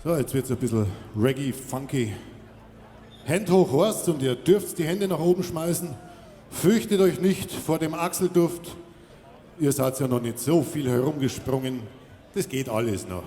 So, jetzt wird es ein bisschen Reggae, funky. Händ hoch, Horst, und ihr dürft die Hände nach oben schmeißen. Fürchtet euch nicht vor dem Achselduft. Ihr seid ja noch nicht so viel herumgesprungen. Das geht alles noch.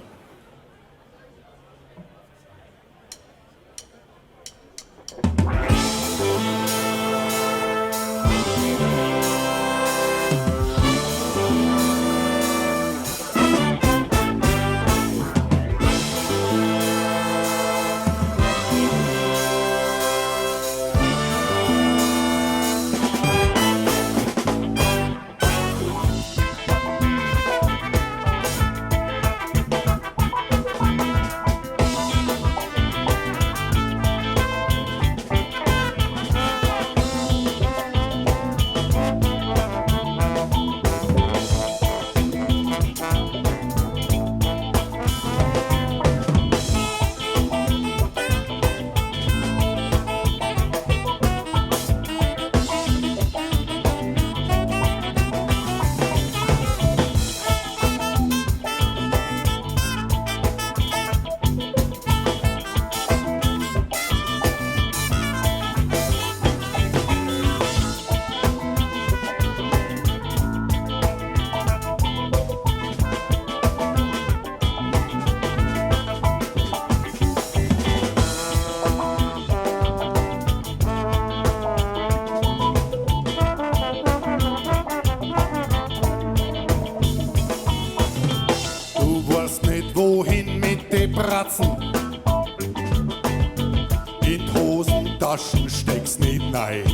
Du weißt nicht, wohin mit den Bratzen. In die Hosentaschen steckst nicht nein.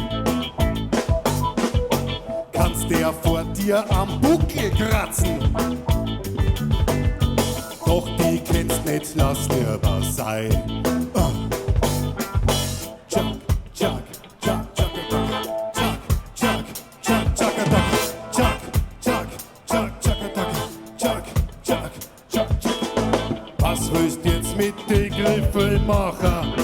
Kannst der vor dir am Buckel kratzen. Doch die kennst nicht, lass lieber sein. Ah. Tschak, tschak, tschak, tschak, tschak, tschak, tschak, tschak, tschak, tschak, tschak, tschak, tschak, tschak, tschak, tschak. Was willst jetzt mit den Griffel machen?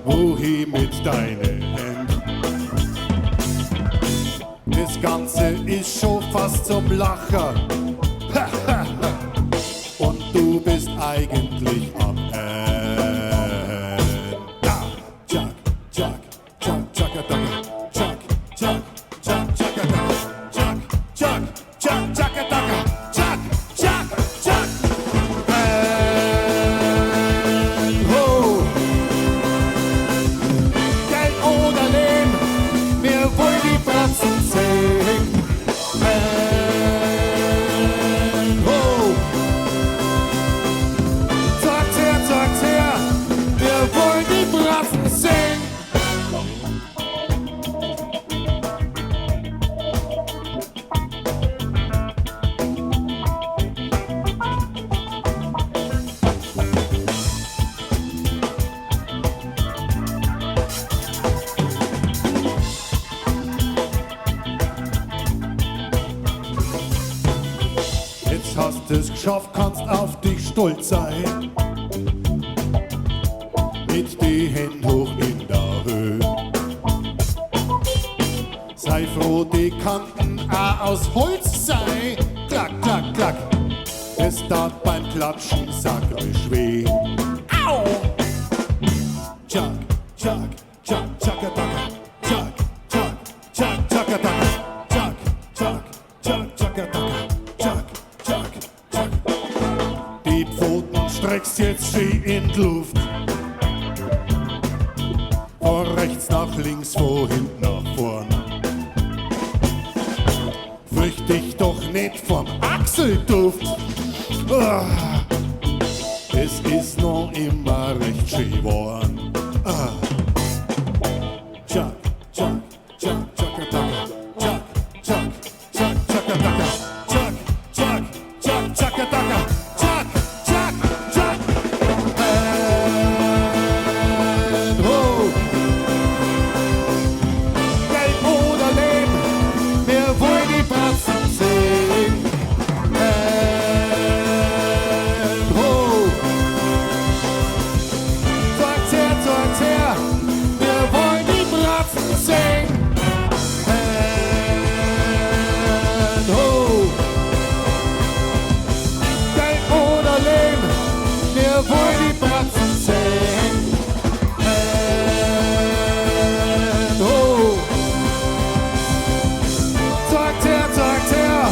Wohin mit deinen Händen? Das Ganze ist schon fast zum Lachen. Und du bist eigentlich am Ende. Tschak, tschak, tschak, tschak, tschak, tschak, tschak, tschak, tschak, tschak, tschak, tschak, tschak, tschak, tschak, tschak. Hey, ho! Geld oder Lehm, wir wollen die Bratzen sehen. Hey, ho! Zeigt's her, zeigt's her, wir wollen die Bratzen sehen. Jetzt hast es geschafft, kannst auf dich stolz sein. Mit die Händ hoch in der Höhe. Sei froh, die Kanten auch aus Holz sei. Klack, klack, klack. Es tat beim Klatschen sakrisch weh. Au! Tschak, tschak, tschak, tschak, tschak, tschak, tschak, tschak, tschak, tschak, tschak, tschak, tschak, tschak, tschak. Die Pfoten streckst jetzt schön in die Luft. Von rechts nach links, von hinten nach vorn. Fürcht dich doch nicht vom Achselduft. Ah, es ist noch immer recht schön warm. Ah. Tschak, tschak, tschak, tschak, tschak, tschak, tschak, tschak, tschak, tschak, tschak, tschak, tschak, tschak, tschak, tschak. Hey, ho! Geld oder Leben, wir wollen die Bratzen sehen. Hey, Wir wollen die Bratzen sehen. Händ hoch. Zeigt her, zeigt her,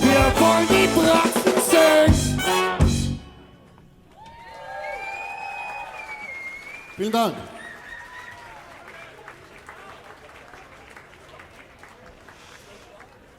wir wollen die Bratzen sehen. Vielen Dank.